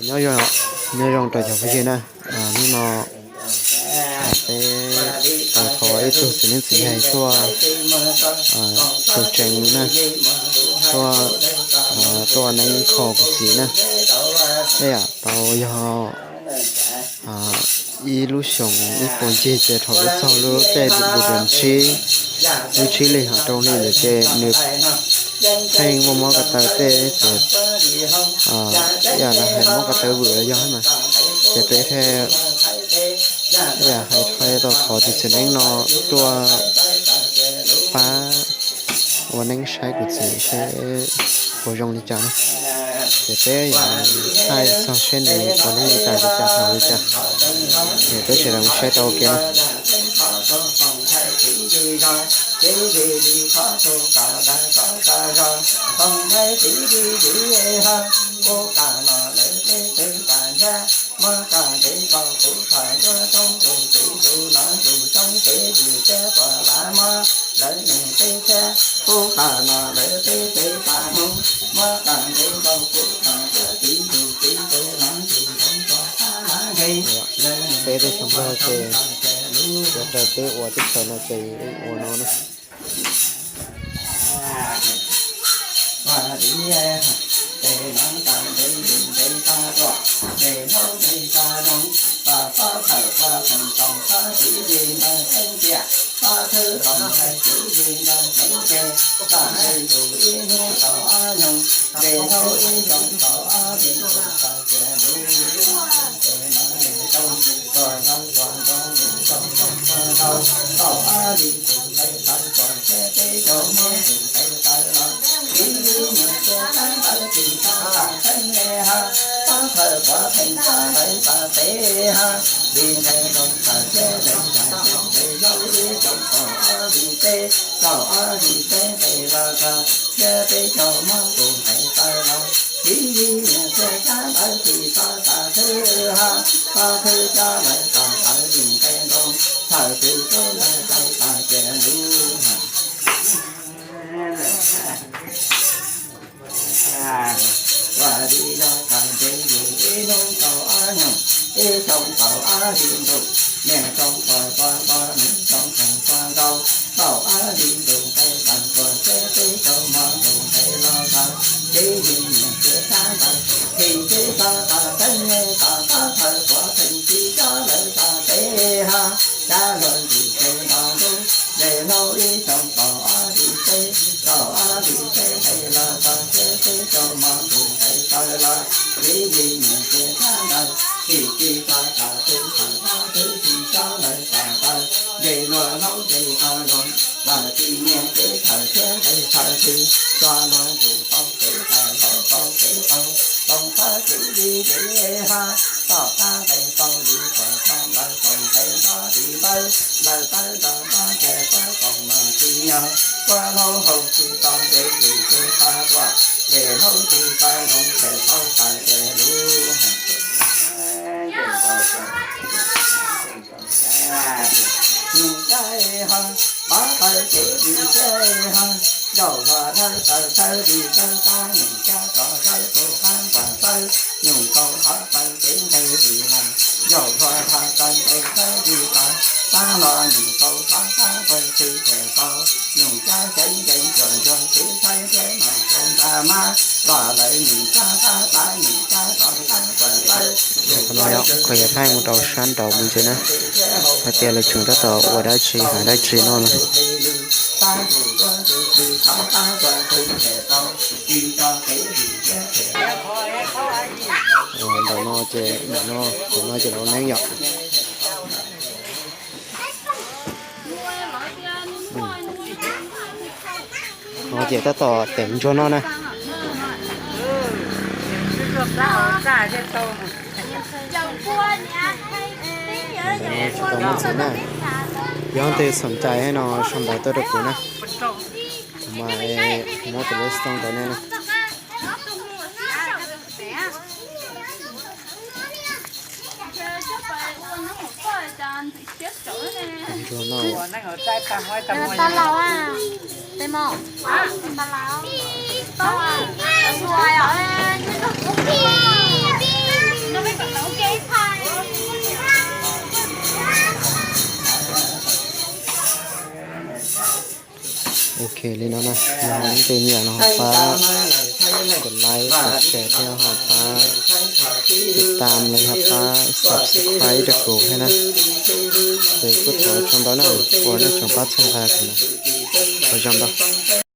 Nyob zoo, nyob zoo rau cov phooj ywg na. Hnub no peb tau thov ib tug txiv neeb txiv yaig tuaj txug tsev na, tuaj, tuaj neeb kho kuv txiv na. Tej yam tau yog ib lub xyoos ib puag ncig ces thaum lub txog lub caij npus dua tsib, lub tsib hlis ho rau hli ntawd ces nws pheej muaj mob ko taw tej ces, yam lawv hais mob ko taw vwm los yog mas, ces peb thiaj yam hais rau tau thov tus txiv neeb no tuaj pab ua neeb saib kuv txiv seb puas zoo li cas na. Ces peb yam thaij txog seb nws ua neeb li cas li cas hauv li cas, ces peb sawv daws mus saib tau ua ke na. Peb teb chaws Nplog ces yuav raws peb ua teb chaws no ces ua no na. Qhov no yog qhov yav thaij mus rau sab nraud mus ntses na, hais tias lawv tseem tab tom ua dab tsi hais dab tsi no na. Ntawm no ces, ntawm no, ntawm no ces lawv ua neeb yom. No ces tab tom tev ntsuag no na. Tsis tau muaj txiv na. Yog leej twg xom cai no sau ntawv tuaj rau kuv na, kuv mam muab tus lej xov tooj rau nej na. Ntsuag no. Tes mos, tes mos, tua os. Ok, li no na, yog leej twg nyiam no ho pab kov like, kov share thiab ho pab tiv tam los yog pab subscribe rau kuv thiab na. Ces kuj thov ua tsaug ntau na, ua nej tsoom pab txhawb nqa kuv na. Ua tsaug ntau.